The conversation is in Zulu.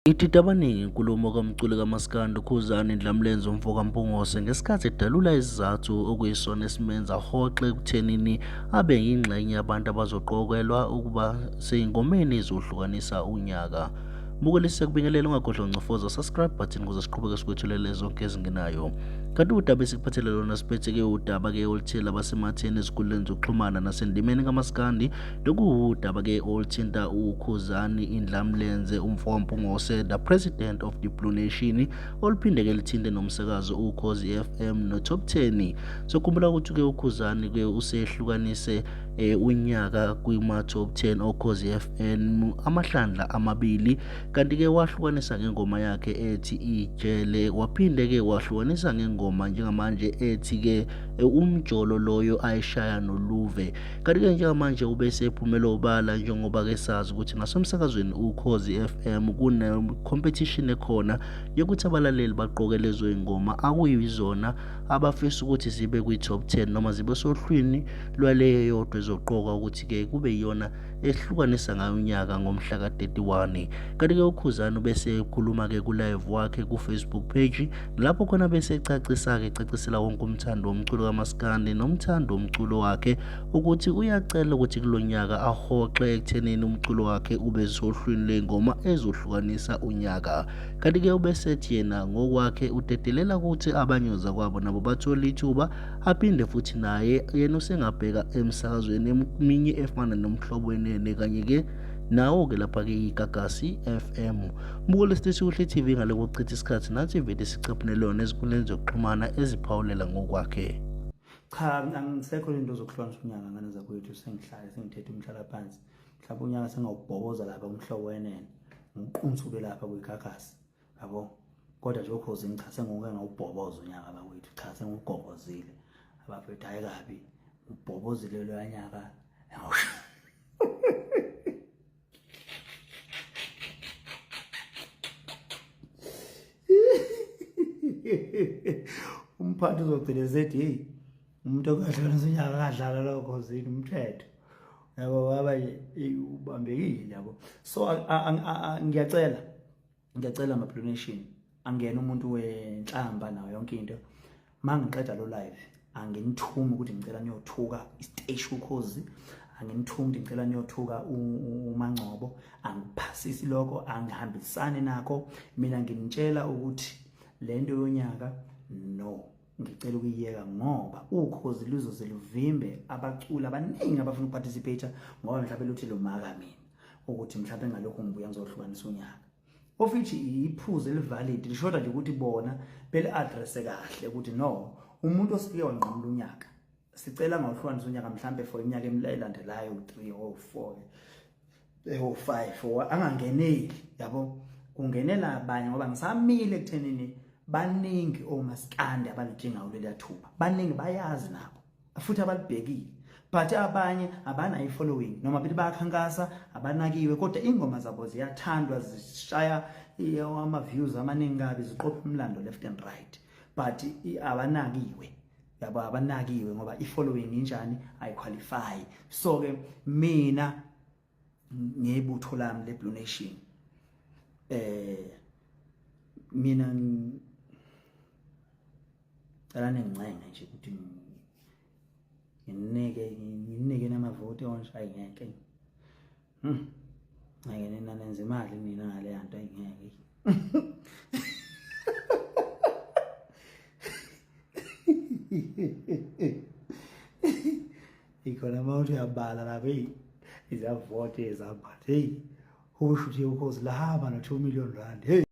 Idide abaningi inkulumo kamculi kaMaskandi uKhuzani Ndlamlenze umfoka Mpungose ngesikhathi edalula isizathu okuyisona esimenza ahoxe ekuthenini abe yingxenye yabantu abazoqokelwa ukuba seyingomeni ezohlukanisa unyaka. Mbukeli siyakubingelela ungakhohlwa uncofoza subscribe button ukuze siqhubeke sikwethulele zonke ezingenayo. Kanti udaba esikuphathele lona siphethe-ke udaba-ke oluthile abasematheni ezinkundleni zokuxhumana nasendimeni kamaskandi. Lokuwudaba-ke oluthinta uKhuzani Indlamlenze umfo Mpungose, the president of the Blue Nation, oluphinde-ke lithinte nomsakazo uKhozi FM noTop 10. Sokhumbula ukuthi-ke uKhuzani-ke usehlukanise unyaka kwima-top 10 oKhozi FM amahlandla amabili, kanti-ke wahlukanisa ngengoma yakhe ethi Ijele, waphinde-ke wahlukanisa ngengoma njengamanje ethi-ke umjolo loyo ayishaya noLuve. Kanti-ke njengamanje ubesephumela obala njengoba-ke sazi ukuthi nasemsakazweni uKhozi FM kune-competition ekhona yokuthi abalaleli baqoke lezo y'ngoma akuyizona abafisa ukuthi zibe kwi-top 10 noma zibe sohlwini lwaleyo yodwa ezoqokwa ukuthi-ke kube yiyona ehlukanisa ngayo unyaka ngomhla ka-31. Kanti-ke uKhuzani ubese ekhuluma-ke ku-live wakhe ku-Facebook page lapho khona bese ecacisa-ke ecacisela wonke umthandi womculo kamaskandi nomthandi womculo wakhe ukuthi uyacela ukuthi kulo nyaka ahoxe ekuthenini umculo wakhe ube sohlwini lwey'ngoma ezohlukanisa unyaka. Kanti-ke ubesethi yena ngokwakhe udedelela ukuthi abanye ozakwabo nabo bathole ithuba aphinde futhi naye yena usengabheka emsakazweni eminye efana noMhlobo Wenene kanye-ke nawo-ke lapha-ke iGagasi FM. Mbuko lesiteshi kuhle TV ngale kokuchitha isikhathi nathi ivele sicaphunele yona ezinkundleni zokuxhumana eziphawulela ngokwakhe. Cha, angisekho lento zokuhlukanisa unyaka ngane zakwethu, sengihlale sengithethe umhlalaphansi. Mhlawumbe unyaka sengawubhoboza lapha kuMhlobo Wenene, ngiqunsuke lapha kwiGagasi, yabo. Kodwa nje oKhozini cha, sengoke ngawubhoboza unyaka bakwethu, cha sengiwugobozile abafethu, hhayi kabi, ubhobozile loya nyaka. Umphathi uzogcina esethi hey, umuntu okahlukanisa unyaka kadlala lokho zini umthetho, yabo, baba ubambekile, yabo. So ngiyacela, ngiyacela ama-Blue Nation, angena umuntu wenhlamba nayo yonke into. Mangiqeda lo live, anginithumi ukuthi ngicela niyothuka isiteshi uKhozi, anginithumi ukuthi ngicela niyothuka uMangcobo, angiphasisi lokho, angihambisani nakho. Mina nginitshela ukuthi lento yonyaka no, ngicela ukuyiyeka ngoba uKhozi luzoze luvimbe abaculi abaningi abafuna ukuparticipate, ngoba mhlawumbe luthi lumaka mina ukuthi mhlawumbe ngalokho ngibuya ngizohlukanisa unyaka, of which iphuzu elivalid, lishoda nje ukuthi bona beli-addresse kahle ukuthi no, umuntu osifike wanqamula unyaka sicela ngawuhlukanisa unyaka mhlambe for iminyaka elandelayo 3 or 4 or 5 or angangeneli, yabo, kungenela abanye, ngoba ngisamile ekuthenini baningi omaskandi abalidingayo leliya thuba, baningi, bayazi nabo futhi abalibhekile, but abanye abanayo i-following noma bethi bayakhankasa abanakiwe, kodwa ingoma zabo ziyathandwa, zishaya ama-views amaningi kabi, ziqopha umlando left and right, but abanakiwe, yabo, abanakiwe ngoba i-following injani, ayiqualify. So-ke mina ngebutho lami le-Blue Nation, mina cela ningincenge nje ukuthi nginike namavoti onje, ayingeke, ngeke nina nenza imali nina ngale nto, ayingeke. Ikhona uma uthi uyabala lapha, eyi, izavoti ezabhathi, heyi, usho ukuthi uKhozi lahamba no-R2 million, hey.